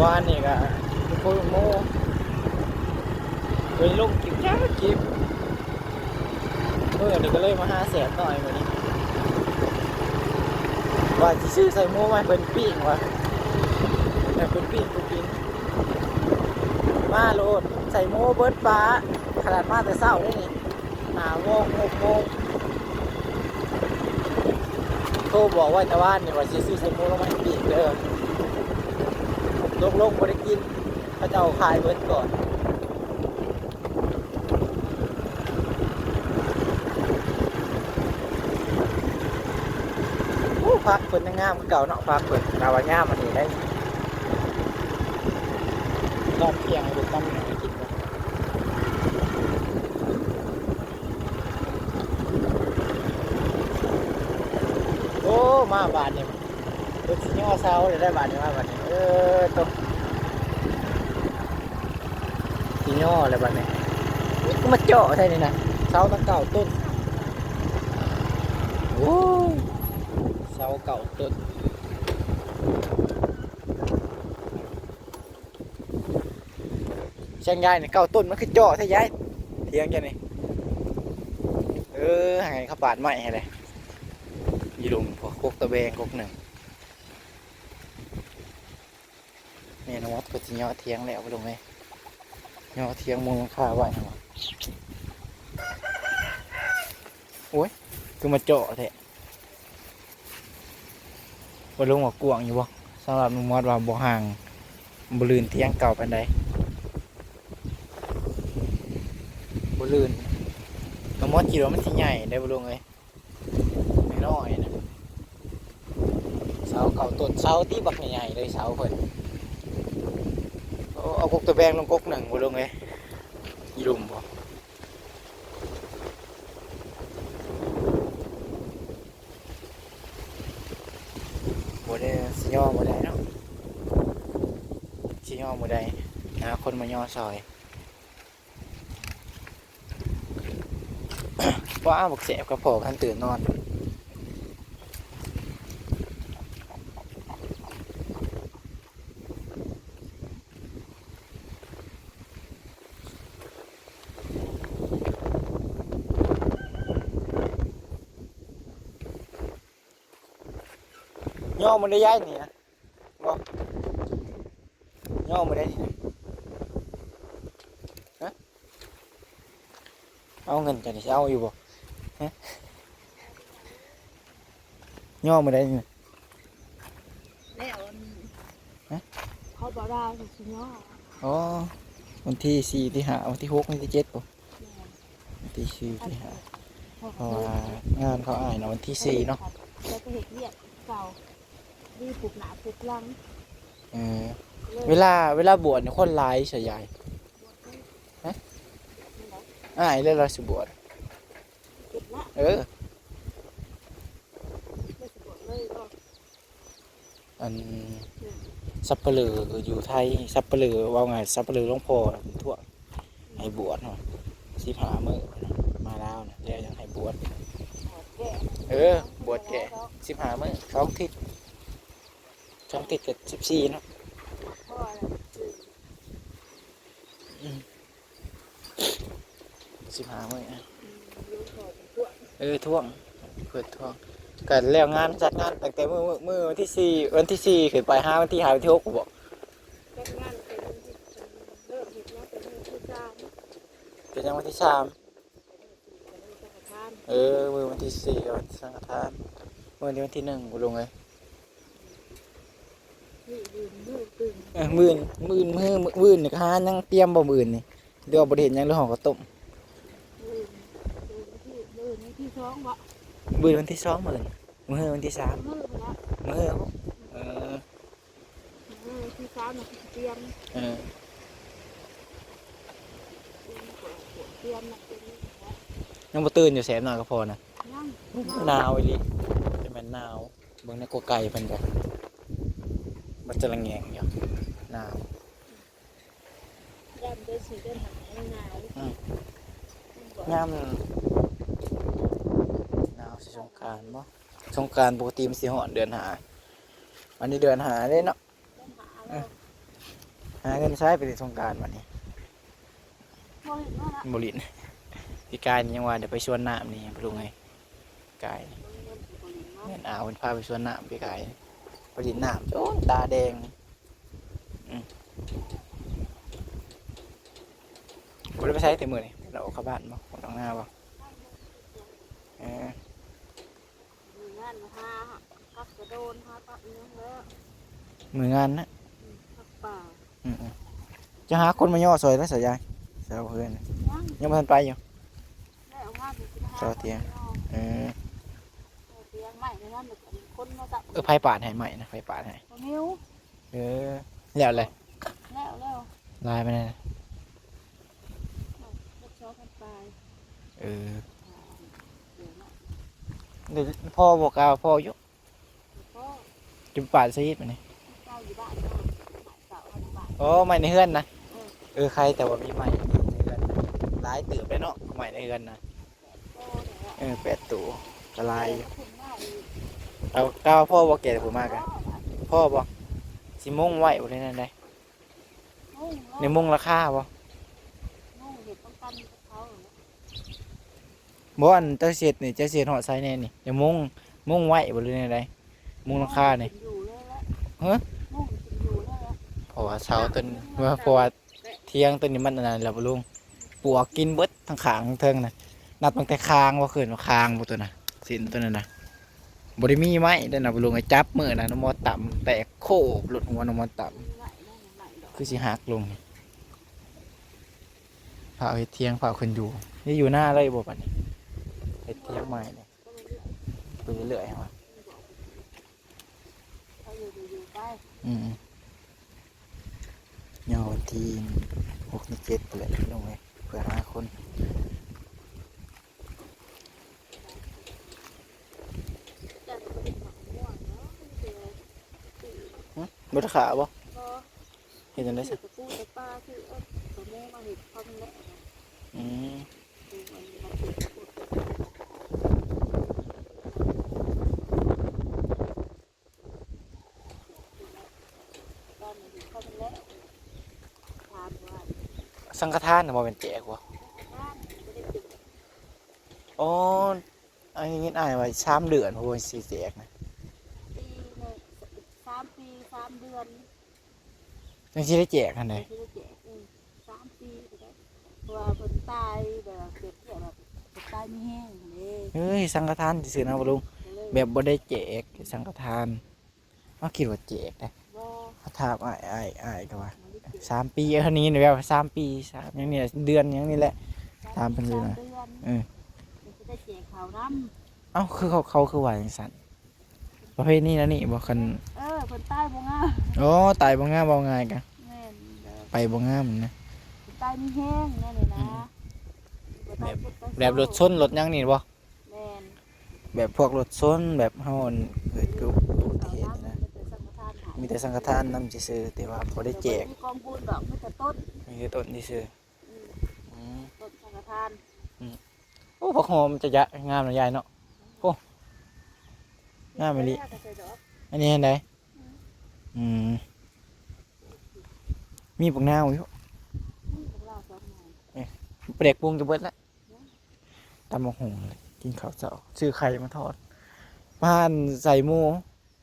ວານນີ້ກໍໄປໂຄໂມ ໄປລົງກິບຈັກກິບ. ມື້ນີ້ກໍເລີຍມາຫາແສບນ້ອຍມື້ນີ້ ວ່າຊິຊື້ໄສ້ໝູມາໃຫ້ເພິ່ນປີ້ງວ່າ ໃຫ້ເພິ່ນປີ້ງ ປີ້ງ ມາໂລດ ໄສ້ໝູເບິດປ້າ ຂະໜາດມາແຕ່ເຊົ້າເດ້ນີ້ ຫ້າໂມງ ຫົກໂມງ ໂທບອກໄວ້ແຕ່ວານນີ້ວ່າຊິຊື້ໄສ້ໝູລົງມາໃຫ້ປີ້ງເດີ ຕົກລົງບໍ່ໄດ້ກິນ ເຂົາເຈົ້າຂາຍເບິດກ່ອນ. ໂອ້ ຜັກເພິ່ນຍັງງາມຄືເກົ່າເນາະ ຜັກເພິ່ນ ລາວວ່າຍາມອັນນີ້ໄດ໋ ຕອນທ່ຽງເພິ່ນຕຳຫຍັງໃຫ້ກິນເນາະ. ໂອ້ ມາບາດນີ້ ເພິ່ນຊິຍໍເສົາແລ້ວໄດ໋ບາດນີ້ ມາບາດນີ້ ເອີ ຕົກ ຊິຍໍແລ້ວບາດນີ້ ນີ້ກໍມາເຈາະໃສ່ນີ້ນະ ເສົາຕັ້ງເກົ້າຕົ້ນ ໂອ້ຍ ເສົາເກົ້າຕົ້ນ. ຊ່າງຍາຍນີ້ ເກົ້າຕົ້ນມັນຄືເຈາະແທ້ຍາຍ ຖຽງເຈົ້ານີ້ ເອີ ໃຫ້ເຂົາປາດໄມ້ໃຫ້ແຫຼະ ຢູ່ລຸ່ມພຸ້ນ ກົກຕະແບງກົກໜຶ່ງ ແມ່ນ້ອງມອດກໍຊິຍໍຖຽງແລ້ວ ບໍ່ລົງເອີຍ ຍໍຖຽງມຸງຫຼັງຄາໄວ້ ໂອ້ຍ ຄືມາເຈາະແທ້. ບໍ່ລົງວ່າກວ້າງຢູ່ບໍ່? ສຳລັບນ້ອງມອດວ່າບໍ່ຫ່າງ ບໍ່ລື່ນຖຽງເກົ່າປານໃດ ບໍ່ລື່ນ ນ້ອງມອດຄິດວ່າມັນຊິໃຫຍ່ໄດ໋ ບໍ່ລົງເອີຍ ນ້ອຍໆນະ ເສົາເກົ້າຕົ້ນ ເສົາຕິບັກໃຫຍ່ໆເລີຍ ເສົາເພິ່ນ ເອົາ ເອົາກົກຕະແບງລົງກົກໜຶ່ງ ບໍ່ລົງເອີຍ ຢູ່ລຸ່ມບໍ່? ບໍ່ໄດ້ ຊິຍໍບໍ່ໄດ້ເນາະ ຊິຍໍບໍ່ໄດ້ ຫາຄົນມາຍໍຊ່ອຍ. ວ້າ ບັກແສບກັບພໍ່ພັນຕື່ນນອນ. ຍໍມັນໄດ້ຍ້າຍນີ້ນະ ບໍ່ ຍໍມັນໄດ້ນີ້ນະ ຮະ ເອົາເງິນກັນນີ້ ຊິເອົາຢູ່ບໍ່ ຮະ ຍໍມັນໄດ້ນີ້ນະ ແລ້ວອັນ ຮະ ເຂົາບໍ່ໄດ້ຊິຍໍ ອໍ ວັນທີສີ່ ທີຫ້າ ວັນທີຫົກ ວັນທີເຈັດບໍ່? ແມ່ນ ວັນທີສີ່ ທີຫ້າ ເພາະວ່າງານເຂົາອ້າຍນະ ວັນທີສີ່ເນາະ ແລ້ວໄປເຮັດວຽກເກົ່າ ມີປຸກໜ້າປຸກຫຼັງ ເອີ ເລີຍ ເວລາ ເວລາບວດນີ້ຄົນຫຼາຍຊະຍາຍ ຮະ ອ້າຍເລີຍລາວຊິບວດ ເອີ ລາວຊິບວດເລີຍບໍ່? ອັນ ອືມ ສັບປະເຫຼີຢູ່ໄທ ສັບປະເຫຼີ ເວົ້າງ່າຍ ສັບປະເຫຼີຫຼວງພໍ່ນະ ເພິ່ນທວງໃຫ້ບວດເນາະ ສິບຫ້າມື້ ມາລາວນະ ແລ້ວຍັງໃຫ້ບວດ ບວດແກ້ ເອີ ບວດແກ້ ສິບຫ້າມື້ ສອງທິດ ສອງທິດກໍສິບສີ່ເນາະ ພໍແລ້ວ ອືມ. ສິບຫ້າມື້ ອືມ ເອີ ທວງ ເພິ່ນທວງ ກໍແລ້ວງານ ຈັດງານຕັ້ງແຕ່ມື້ ມື້ວັນທີສີ່ ວັນທີສີ່ຂຶ້ນໄປ ຫາວັນທີຫ້າ ວັນທີຫົກພຸ້ນບໍ? ຈັດງານເປັນ ເລີ່ມເຮັດງານເປັນມື້ທີສາມ ເປັນຫຍັງວັນທີສາມ? ເອີ ມື້ວັນທີສີ່ກໍວັນສັງຄະທານ ມື້ນີ້ວັນທີໜຶ່ງ ບໍ່ລົງເອີຍ. ມື້ອື່ນ ມື້ອື່ນ ເອີ ມື້ອື່ນ ມື້ອື່ນ ມື້ອື່ນນີ້ກໍຫາຍັງຕຽມບໍ່ມື້ອື່ນນີ້ ຫຼືວ່າບໍ່ໄດ້ເຮັດຫຍັງ ຫຼືຫໍ່ເຂົ້າຕົ້ມ? ມື້ອື່ນ ມື້ອື່ນວັນທີ ມື້ອື່ນວັນທີສອງບໍ? ມື້ອື່ນວັນທີສອງ ມື້ອື່ນ ມື້ອື່ນວັນທີສາມ ມື້ອື່ນພຸ້ນລະ ມື້ອື່ນບໍ? ເອີ ມື້ອື່ນວັນທີສາມນະ ຕຽມ ເອີ ຕຽມນະ ຕຽມນະ ຍັງບໍ່ຕື່ນຢູ່ ແສບນ້ອຍກັບພໍ່ນະ ຍັງ ໜາວອີ່ຫຼີ ຈະແມ່ນໜາວ. ເບິ່ງໃນກົກໄກ່ເພິ່ນກໍ ມັນຈະລະແງງຢູ່ ໜາວ ຢ້ານເດືອນສີ່ເດືອນຫ້າມັນໜາວ ອືມ ຍາມໜາວຊິສົງການບໍ? ສົງການປົກກະຕິມັນຊິຮອດເດືອນຫ້າ ອັນນີ້ເດືອນຫ້າເດ້ເນາະ ເດືອນຫ້າ ອືມ ແລ້ວ ຫາເງິນໃຊ້ໄປຫຼິ້ນສົງການບັດນີ້. ບໍ່ຫຼິ້ນແລ້ວນະ ບໍ່ຫຼິ້ນ. ປີກາຍນີ້ຍັງວ່າໄດ້ໄປສວນນ້ຳນີ້ພໍ່ລຸງເອີຍ, ປີກາຍນີ້ ບໍ່ມີເງິນຊິບໍ່ຫຼິ້ນເນາະ. ແມ່ນ ອາວເພິ່ນພາໄປສວນນ້ຳປີກາຍ, ໄປຫຼິ້ນນ້ຳຈົນຕາແດງ. ອືມ ບໍ່ໄດ້ໄປໃສແຕ່ມື້ນີ້, ລາວອອກກັບບ້ານບໍ່? ອອກນອກນາບໍ່? ເອີ ມື້ງານມາຫາ ກັບກະໂດນ ຫາກັບອີ່ຫຍັງແລ້ວ. ມື້ງານນະ? ອືມ ກັບປ່າ. ອືມໆ ຈະຫາຄົນມາຍໍຊ່ອຍແລ້ວສາວຍາຍ? ເສົາເຮືອນ ຍັງ ຍັງບໍ່ທັນໄປຢູ່. ແລ້ວງານນີ້ຊິໄປຫາ ເສົາຕຽງ ເອີ ເສົາຕຽງໄມ້ໃນນັ້ນ ຄົນມາສະ ເອີ ໃຜປາດໃຫ້ໄມ້ນະ? ໃຜປາດໃຫ້? ບໍ່ມີ. ເອີ ແລ້ວແຫຼະ ແລ້ວ ແລ້ວ ຫຼາຍປານໃດນະ? ເຈັດ ສອງພັນປາຍ. ເອີ ເອີ ເນາະ ເອີ ພໍບໍ່? ກະພໍຢູ່ ພໍ. ຈະປາດໃສ່ເຮັດບາດນີ້? ເຈົ້າຢູ່ບ້ານເນາະ ເຈົ້າຢູ່ບ້ານ. ອໍ ໄມ້ໃນເຮືອນນະ? ເອີ ເອີ ໃຄແຕ່ວ່າມີໄມ້ໃນເຮືອນ ຫຼາຍເຕີບເດ້ເນາະ ໄມ້ໃນເຮືອນນະ. ເອີ ແປດໂຕ ກະຫຼາຍຢູ່. ເອົາ ກະພໍບໍ່ແກ່ຜູ້ມາກະ? ພໍບໍ່? ຊິມຸງໄວ້ບໍ່ ຫຼືແນວໃດ? ມຸງແລ້ວ ໄດ້ມຸງລາຄາບໍ່? ມຸງເຮັດຕ້ອງກັນກັບເຂົາ. ບໍ່ ອັນເຈົ້າຊິເຮັດນີ້ ເຈົ້າຊິເຮັດຮອດໃສແດ່ນີ້? ຈະມຸງ ມຸງໄວ້ບໍ່ ຫຼືແນວໃດ? ມຸງຫຼັງຄານີ້ ມຸງຂຶ້ນຢູ່ເລີຍແຫຼະ. ຮະ? ມຸງຂຶ້ນຢູ່ເລີຍແຫຼະ. ເພາະວ່າເສົາຕົວນີ້ ເພາະວ່າ ເພາະວ່າ ຖຽງຕົວນີ້ມັນອັນນັ້ນແລ້ວບໍ່ລຸງ, ປວກກິນເບິດທັງຂ້າງເທິງນະ. ນັບຕັ້ງແຕ່ຄາງບໍ່ ເອີ້ນວ່າຄາງບໍ່ຕົວນະ, ເສັ້ນຕົວນັ້ນນະ ບໍ່ໄດ້ມີໄມ້ເດ້ນະບໍ່ລຸງ. ໄປຈັບມື້ນັ້ນ ນ້ອງມອດຕຳແຕກໂຄບ ລົດຫົວນ້ອງມອດຕຳ ຄືຊິຫັກລົງ. ຟ້າວເຮັດຖຽງ ຟ້າວຂຶ້ນຢູ່ ນີ້ຢູ່ນາເລີຍບໍ່ບັດນີ້? ເຮັດຖຽງໃໝ່ນີ້ ໄປເລື້ອຍໆ ເຮົາວ່າ. ອືມ ຍໍວັນທີຫົກ ທີເຈັດ ແຫຼະ ລົງໄປເພື່ອຫາຄົນ. ຫຶ? ບໍ່ໄດ້ຂ້າບໍ່? ບໍ່. ເຮັດຈັ່ງໃດຊະ? ຕະປູຕະປາ ຄືເອົາຕະໝູມາເຮັດຄຳແຫຼະ. ອືມ. ສັງຄະທານນະບໍ່ແມ່ນແຈກບໍ່? ອໍ ອັນນີ້ຍິນອ້າຍວ່າສາມເດືອນພຸ້ນຊິແຈກນະ. ປີໜຶ່ງ ສາມປີ ສາມເດືອນ ຈັ່ງຊິໄດ້ແຈກຫັ້ນໃດ. ຈັ່ງຊິໄດ້ແຈກ ອືມ ສາມປີພຸ້ນແຫຼະ. ເພາະວ່າເພິ່ນຕາຍແບບ ເປັນແບບ ເພິ່ນຕາຍມີແຮງຫັ້ນເດ້. ເອີຍ ສັງຄະທານຊື່ໆ ນະບໍ່ລຸງ ກໍເລີຍແບບບໍ່ໄດ້ແຈກ ສັງຄະທານ. ເຮົາຄິດວ່າແຈກເດ້. ບໍ່. ເຮົາຖາມອ້າຍ ອ້າຍ ອ້າຍກໍວ່າ ບໍ່ໄດ້ແຈກ ສາມປີ. ເອີ ນີ້ແບບສາມປີ ສາມຫຍັງນີ້ແຫຼະ ເດືອນຫຍັງນີ້ແຫຼະ. ສາມ ຖາມເພິ່ນຢູ່ນະ ສາມເດືອນ ເອີ ເພິ່ນຊິໄດ້ແຈກເຂົ້ານຳ. ເອົ້າ ຄືເຂົາ ເຂົາຄືວ່າຈັ່ງຊັ້ນ? ປະເພນີແນວນີ້ບໍ່? ຄັນ ເອີ ເພິ່ນຕາຍບໍ່ງາມ. ອໍ ຕາຍບໍ່ງາມ ເວົ້າງ່າຍກະ ແມ່ນ ໄປບໍ່ງາມນະ ຕາຍມີແຮງແນວນີ້ນະ. ອືມ ແບບ ແບບລົດຊົນລົດຫຍັງນີ້ບໍ່? ແມ່ນ ແບບພວກລົດຊົນ ແບບເຮົາ ອັນ ເກີດອຸບັດຕິເຫດນະ ມີແຕ່ສັງຄະທານນຳຊື່ໆ ແຕ່ວ່າບໍ່ໄດ້ແຈກ. ບໍ່ມີກອງບຸນດອກ ມີແຕ່ຕົ້ນ ມີແຕ່ຕົ້ນຊື່ໆ. ອືມ ອືມ ຕົ້ນສັງຄະທານ. ອືມ ໂອ້ ຜັກຫອມຈະຍະ ງາມເນາະຍາຍເນາະ. ໂອ້ ງາມອີ່ຫຼີ. ອັນນີ້ອັນໃດ? ອືມ ອືມ ມີບັກນາວຢູ່. ມີບັກນາວສອງໜ່ວຍ. ເອີ ປາແດກປຸງຈະເບິດລະ. ຕຳບັກຫຸ່ງ ກິນເຂົ້າເຊົ້າ ຊື້ໄຂ່ມາທອດ. ມາຫັ້ນໃສ່ໝູ່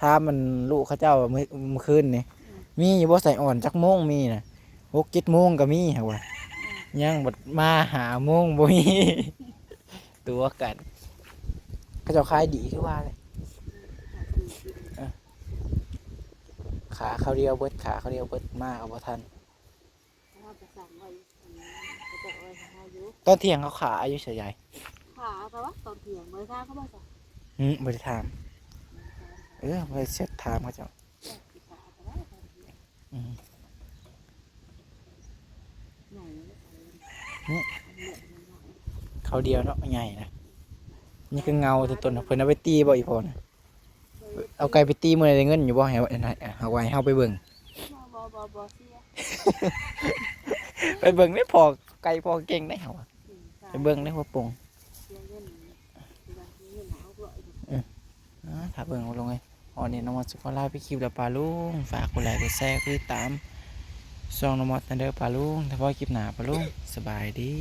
ຖາມອັນລູກເຂົາເຈົ້າມື້ ມື້ຄືນນີ້ ອືມ ມີຢູ່ບໍ່ໄສ້ອ່ອນ? ຈັກໂມງມີນະ? ຫົກເຈັດໂມງກໍມີ ຫາກວ່າ ອືມ ຍັງ ບັດມາຫ້າໂມງບໍ່ມີ. ຕົວະກັນ ເຂົາເຈົ້າຂາຍດີຄືວ່າແຫຼະ. ເອີ ຂາຄາວດຽວເບິດ ຂາຄາວດຽວເບິດ ມາກໍບໍ່ທັນ. ເຮົາກໍສັ່ງໄວ້ ອັນ ເຂົາເຈົ້າເອົາໄວ້ໃຫ້ເຮົາຢູ່. ຕອນທ່ຽງເຂົາຂາຢູ່ໃສຍາຍ? ຂາແຕ່ວ່າຕອນທ່ຽງ ບໍ່ໄດ້ຖາມເຂົາບໍ່ຊະ? ຫຶ ບໍ່ໄດ້ຖາມ. ບໍ່ໄດ້ຖາມ. ເອີ ບໍ່ໄດ້ເຊັດຖາມເຂົາເຈົ້າ. ເຈົ້າຊິຂາກໍໄດ້ຕອນທ່ຽງ. ອືມ ໃຫຍ່ແລ້ວ ຫຶ ເຂົາດຽວເນາະ ໃຫຍ່ນະ. ນີ້ຄືເງົາຕົວຕົນ ເພິ່ນເອົາໄປຕີບໍ່ອີ່ພໍ່ນະ? ເອົາໄກ່ໄປຕີມື້ໃດໄດ້ເງິນຢູ່ບໍ່? ໃຫ້ ໃຫ້ ໃຫ້ເຮົາໄປເບິ່ງ. ບໍ່ ບໍ່ ບໍ່ ບໍ່ເສຍ. ໄປເບິ່ງເດ້ພໍ່ ໄກ່ພໍ່ເກັ່ງເດ້ເຮົາ. ອືມ ໄປເບິ່ງເດ້ພໍ່ປົງ. ເສຍເງິນ ເສຍເງິນຫ້າຮ້ອຍ. ອືມ ອ່າ ຖ້າເບິ່ງບໍ່ລົງເອີຍ. ຮອດນີ້ນ້ອງມາຊິຂໍລາໄປຄລິບແລ້ວ ປ້າລຸງ ຝາກກົດໄລ ກົດແຊ ກົດຕິດຕາມ ຊ່ອງນ້ອງມອດແດ່ເດີປ້າລຸງ. ຖ້າພໍຄລິບໜ້າປ້າລຸງ. ສະບາຍດີ.